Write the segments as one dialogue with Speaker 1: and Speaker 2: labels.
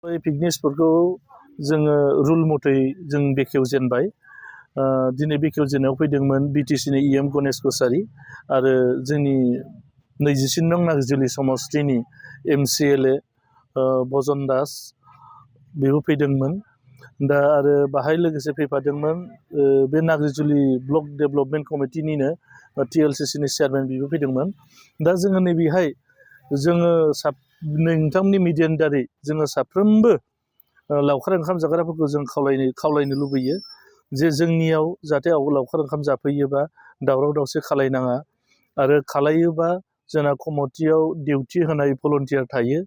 Speaker 1: Picnic स्पटखौ जोङो rule मथै जों बेखेवजेनबाय। दिनै बेखेवजेननायाव फैदोंमोन बिटिसिनि इएम गणेश कसारी आरो जोंनि 24 नं नाग्रिजुलि समस्तिनि MCLA भजन दास बेबो फैदोंमोन। दा आरो बाहाय लोगोसे फैफादोंमोन बे नाग्रिजुलि ब्लक डेभेलपमेन्ट कमिटिनिनो TLCCनि चेयारमेन बेबो फैदोंमोन। दा जोङो नैबेहाय जोङो नोंथांनि मिडियानि दारै जोङो साफ्रोमबो लावखार ओंखाम जाग्राफोरखौ जों खावलायनो लुबैयो जे जोंनियाव जाहाथे लावखार ओंखाम जाफैयोबा दावराव दावसि खालायनाङा आरो खालायोबा जोंना कमिटियाव डिउटि होनाय भलन्टियार थायो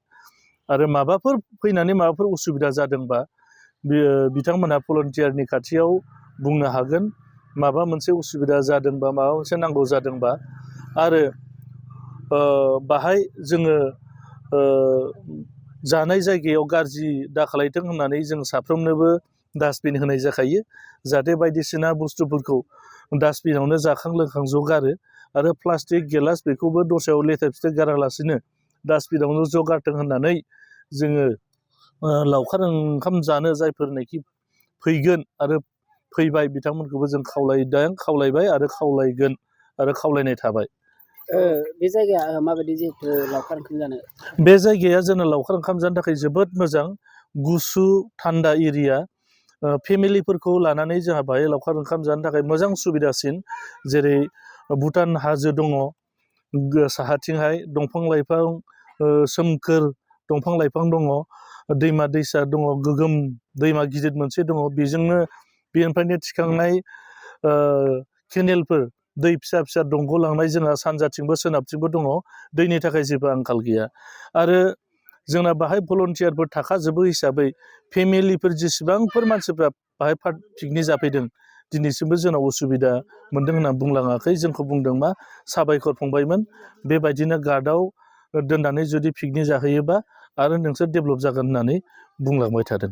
Speaker 1: आरो माबाफोर फैनानै माबाफोर उसुबिदा जादोंबा बिथांमोनहा भलन्टियारनि खाथियाव बुंनो हागोन माबा मोनसे उसुबिदा जादोंबा माबा मोनसे नांगौ जादोंबा आरो बाहाय जोङो जानाय जायगायाव गाज्रि दाखालायथों होननानै जों साफ्रोमनोबो डास्टबिन होनाय जाखायो जाहाथे बायदिसिना बुस्थुफोरखौ डास्टबिनावनो जाखां लोंखां ज' गारो आरो प्लास्टिक गिलास बेखौबो दस्रायाव लेथेर फिथेर गारालासिनो डास्टबिनावनो ज' गारथों होननानै जोङो लावखार ओंखाम जानो जायफोरनाखि फैगोन आरो फैबाय बिथांमोनखौबो जों खावलायबाय आरो खावलायगोन आरो खावलायनाय थाबाय।
Speaker 2: बे जायगाया माबायदि जिहेतु लावखार ओंखाम जानो?
Speaker 1: बे जायगाया जोंना लावखार ओंखाम जानो थाखाय जोबोद मोजां गुसु थान्दा एरिया। फेमिलिफोरखौ लानानै जोंहा बाहाय लावखार ओंखाम जानो थाखाय मोजां सुबिदासिन जेरै भुटान हाजो दङ साहाथिंहाय दंफां लाइफां सोमखोर दंफां लाइफां दङ दैमा दैसा दङ गोगोम दैमा गिदिर मोनसे दङ बेजोंनो बेनिफ्रायनो थिखांनाय केनेलफोर दै फिसा फिसा दंग' लांनाय जोंहा सानजाथिंबो सोनाबथिंबो दङ दैनि थाखाय जेबो आंखाल गैया आरो जोंना बाहाय भलन्टियारफोर थाखाजोबो हिसाबै फेमिलिफोर जेसेबांफोर मानसिफ्रा बाहाय पिकनिक जाफैदों दिनैसिमबो जोंनाव उसुबिदा मोन्दों होनना बुंलाङाखै जोंखौ बुंदों मा साबायखर फंबायमोन बेबायदिनो गार्डआव दोननानै जुदि पिकनिक जाहैयोबा आरो नोंसोर डेभेलप जागोन होननानै बुंलांबाय थादों।